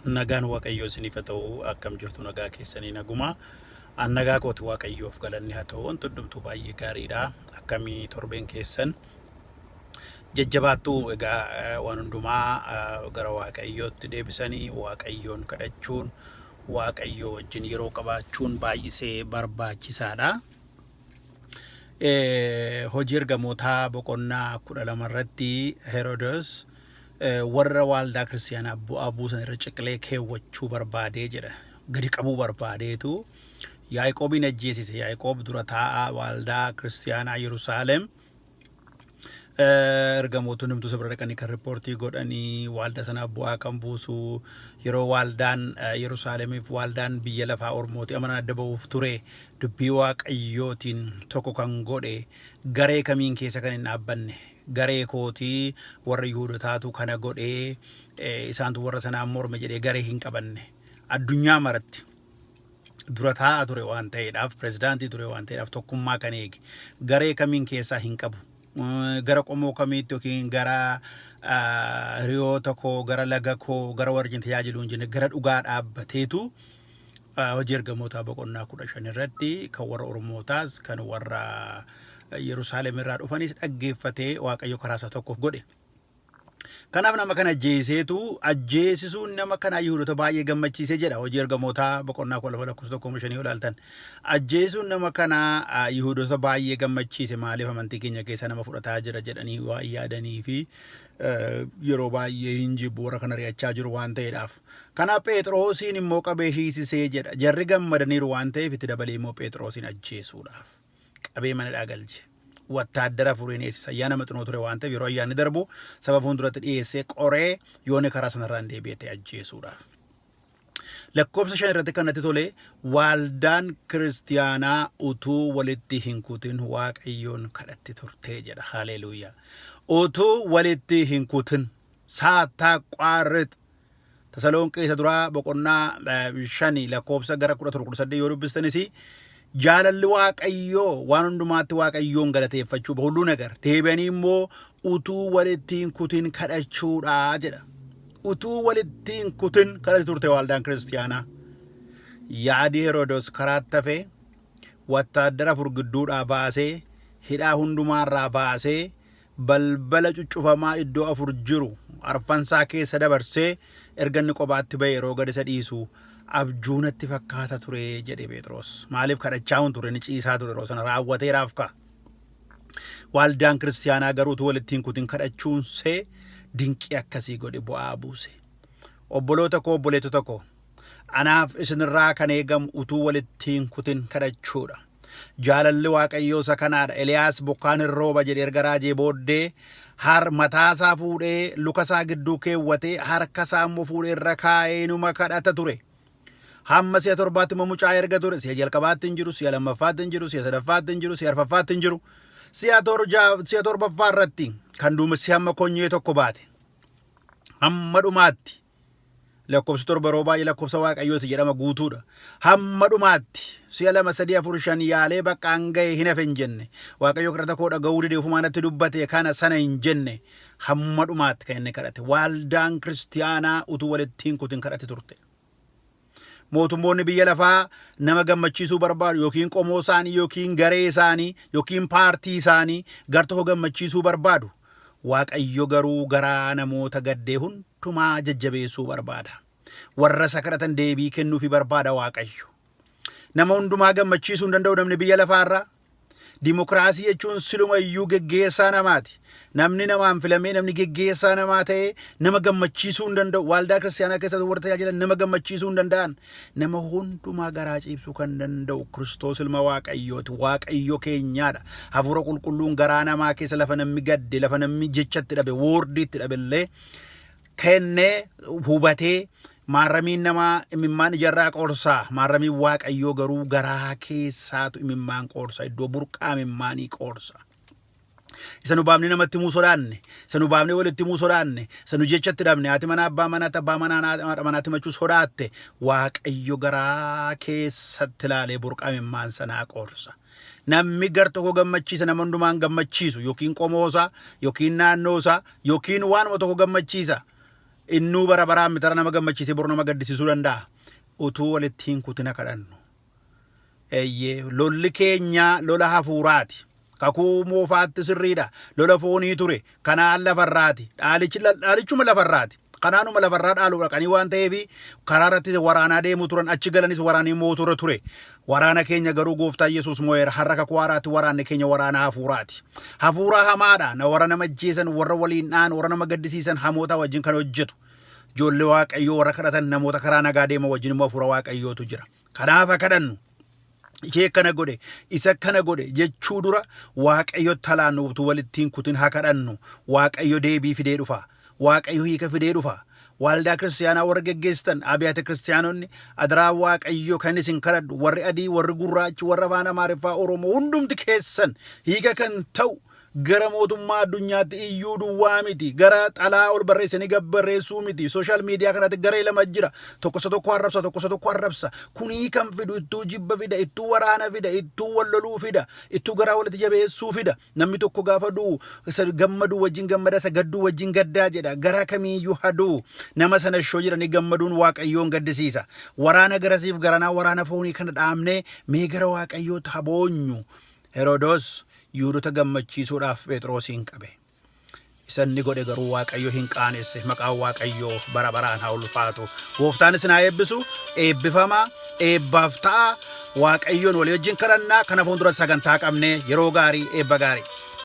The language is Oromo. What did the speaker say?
Nagaan Waaqayyoo isiniif haa ta'u. Akkam jirtu? Nagaa keessanii? Naguma. An nagaa kooti, Waaqayyoof galanni haa ta'u. Wanti hundumtuu baay'ee gaariidha. Akkamii torbeen keessan? Jajjabaattuu? Egaa waan hundumaa gara Waaqayyootti deebisanii Waaqayyoon kadhachuun, Waaqayyoo wajjin yeroo qabaachuun baay'isee barbaachisaadha. Hojii Ergamootaa boqonnaa 12 irratti Herodos warra waaldaa kiristiyaanaa bu'aa buusan irra ciqilee keewwachuu barbaadee jedha. Gadi qabuu barbaadeetu Yaaqoobiin ajjeesise. Yaaqoob dura taa'aa waaldaa kiristiyaanaa Yerusaalem. Ergamoota hundumtuu isa bira dhaqanii kan riippoortii godhanii, waaldaa sanaaf bu'aa kan buusu, yeroo waaldaan Yerusaalemiif waaldaan biyya lafaa ormooti amanan adda ba'uuf ture, dubbii Waaqayyootiin tokko kan godhe, garee kamiin keessa kan hin dhaabbanne, garee kootii warra Yihuudotaatu kana godhee, isaantu warra sanaan morme jedhee garee hin qabanne, addunyaa maratti dura taa'aa ture waan ta'eedhaaf, pirezidaantii ture waan ta'eedhaaf, tokkummaa kan eege, garee kamiin keessaa hin qabu. Gara qomoo kamiitti yookiin gara hiriyoota koo, gara laga koo, gara warra tajaajilu hin jenne, gara dhugaa dhaabbateetu Hojii Ergamootaa boqonnaa 15 irratti kan warra Oromootaas kan warra Yerusaalem irraa dhufanis dhaggeeffatee Waaqayyo karaa isaa tokkoof godhe. Kanaaf nama kana ajjeeseetu, ajjeesisuun nama kanaa Yihudoota baay'ee gammachiise jedha Hojii Ergamootaa boqonnaa 12 lakkoofsa 1-5 yoo ilaaltan. Ajjeesuun nama kanaa Yihudoota baay'ee gammachiise, maaliif amantii keenya keessa nama fudhataa jira jedhanii waan yaadanii fi yeroo baay'ee hin jibbu, warra kana ri'achaa jiru waan ta'eedhaaf. Kanaaf Phexrosiin immoo qabee hiisisee jedha. Jarri gammadaniiru waan ta'eef itti dabalee immoo Phexrosiin ajjeesuudhaaf qabee mana galche. Wattaaddara afuriin eessisa. Ayyaana Maxinoo ture waan ta'eef, yeroo ayyaanni darbu saba fuulduratti dhiyeessee qoree yoonni karaa sanarraan deebi'ee ta'e ajjeesuudhaaf. Lakkoofsa 5 irratti kan natti tole, waaldaan kiristiyaanaa utuu walitti hin kutin Waaqayyoon kadhatti turtee jedha. Haleluuyaa. Utuu walitti hin kutin ሳታቋርጥ. Tasalonqee isa duraa boqonnaa 5 lakkoofsa gara 17 18 yoo dubbistanis, jaalalli Waaqayyoo waan hundumaatti Waaqayyoon galateeffachuu, በሁሉ ነገር deebi'anii immoo utuu walitti hin kutin kadhachuudha jedha. Utuu walitti hin kutin kadhatti turte waaldaan kiristiyaanaa. Yaadi Herodos karaatti hafee, wattaaddara afur gidduudhaa baasee, hidhaa hundumaarraa baasee, balbala cuccufamaa iddoo afur jiru arfansaa keessa dabarsee, erga inni kophaatti ba'e yeroo gad isa dhiisu, abjuu natti fakkaata ture jedhe Phexros. Maaliif? Kadhachaa hin ture, inni ciisaa ture yeroo sana, raawwateeraaf ka'a. Waaldaan kiristiyaanaa garuu utuu walitti hin kutin kadhachuun see dinqii akkasii godhe, bu'aa buuse. Obboloota koo, obboleettota koo, anaaf isinirraa kan eegamu utuu walitti hin kutin kadhachuudha. Jaalalli Waaqayyoo isa kanaadha. Eliyaas bokkaan hin rooba jedhee erga raajee booddee, har mataasaa fuudhee luka isaa gidduu keewwatee, harka isaa immoo fuudhee irra kaa'ee inuma kadhata ture. Hamma si'a torbaatti immoo mucaa erga ture. Si'a jalqabaatti hin jiru, si'a lammaffaatti hin jiru, si'a sadaffaatti hin jiru, si'a arfaffaatti hin jiru. Si'a torbaffaa irratti kan duumessi hamma konyee tokko baate. Hamma dhumaatti, lakkoofsa 7 yeroo baay'ee lakkoofsa Waaqayyooti jedhama, guutuudha. Hamma dhumaatti si'a lama, sadii, afur, shan yaalee bakka hanga'e hin hafe hin jenne. Waaqayyo kadhata koo dhaga'uu dide, ofumaa natti dubbate, kana sana hin jenne. Hamma dhumaatti kan inni kadhate. Waaldaan kiristiyaanaa utuu walitti hin kutin kadhate turte. Mootummoonni biyya lafaa nama gammachiisuu barbaadu, yookiin qomoo isaanii yookiin garee isaanii yookiin paartii isaanii gar tokko gammachiisuu barbaadu. Waaqayyo garuu garaa namoota gaddee hundumaa jajjabeessuu barbaada. Warra isa kadhatan deebii kennuufii barbaada Waaqayyo. Nama hundumaa gammachiisuu hin danda'u namni biyya lafaarraa. Dimokiraasii jechuun siluma iyyuu geggeessaa namaati. Namni namaan filamee, namni geggeessaa namaa ta'ee nama gammachiisuu hin danda'u. Waaldaa kiristaanaa keessatti warra tajaajilan nama gammachiisuu hin danda'an. Nama hundumaa garaa ciibsuu kan danda'u Kiristoos ilma Waaqayyooti. Waaqayyo keenyaadha. Hafuura qulqulluun garaa namaa keessa lafa namni gadde, lafa namni jechatti dhabe, woordiitti dhabe illee kennee hubatee, maarramiin namaa imimmaan ijarraa qorsaa, maarramiin Waaqayyoo garuu garaa keessaatu imimmaan qorsa, iddoo burqaa imimmaanii qorsa. Isa nu baafnee namatti himuu sodaanne, isa nu baafnee walitti himuu sodaanne, isa nu jechatti dhabne, haati manaa abbaa manaatti, abbaa manaa haadha manaatti himachuu sodaatte, Waaqayyo garaa keessatti ilaalee burqaa imimmaan sanaa qorsa. Namni gar tokko gammachiisa, nama hundumaan gammachiisu, yookiin qomoosaa yookiin naannoosaa yookiin waanuma tokko gammachiisa. Innuu bara baraan mitara nama gammachiisee boru nama gaddisiisuu danda'a. Utuu walitti hin kutina kadhannu. Eeyyee, lolli keenya lola hafuuraati. Kakuu moofaatti sirriidha. Lola foonii ture. Kanaan lafarraati. Dhaalichi dhaalichuma lafarraati. Kanaanuma lafarraa dhaaluu dhaqanii waan ta'eef karaa irratti waraanaa deemuu turan achi galanis waraanii mooturra ture. Waraana keenya garuu gooftaa Yesuus moo'eera. Har'a kakuu haaraatti waraanni keenya waraana hafuuraati. Hafuura hamaadha. Na warra nama ajjeesan, warra waliin dha'an, warra nama gaddisiisan hamoota wajjin kan hojjetu. Ijoollee Waaqayyoo warra kadhatan namoota karaa nagaa deeman wajjin immoo hafuura Waaqayyootu jira. Kanaaf haa kadhannu. Ishee akkana godhe, isa akkana godhe jechuu dura Waaqayyo talaannu utuu walitti hin kutin haa kadhannu. Waaqayyo deebii fidee dhufa. Waaqayyo hiika fidee dhufa. Waldaa kiristaanaa warra geggeessitan, abiyaata kiristaanonni, adaraa Waaqayyo kan isin kadhadhu, warri adii, warri gurraachi, warra afaan Amaariffaa, Oromoo, hundumti keessan hiika kan ta'u gara mootummaa addunyaatti iyyuu duwwaa miti, gara xalaa ol barreessanii gad barreessuu miti. Social media kanatti garee lama jira, tokko isa tokko arrabsa, tokko isa tokko arrabsa. Kunii kan fidu ittuu jibba fida, ittuu waraana fida, ittuu wal loluu fida, ittuu garaa walitti jabeessuu fida. Namni tokko gaafa du'u isa gammaduu wajjin gammada, isa gadduu wajjin gaddaa jedha. Gara kamiiyyuu haduu nama sana shoo jedhanii gammaduun Waaqayyoon gaddisiisa. Waraana garasiif garanaa, waraana foonii kana dhaabnee mee gara Waaqayyootti haboonyu. Herodos Yihuudota gammachiisuudhaaf Phexrosiin qabe. Isa inni godhe garuu Waaqayyo hin qaanesse. Maqaan Waaqayyoo bara baraan haa ulfaatu. Gooftaan isin haa eebbisu. Eebbifamaa, eebbaaf ta'a. Waaqayyoon walii wajjin kadhannaa. Kana fuuldura sagantaa qabnee yeroo gaarii, eebba gaarii.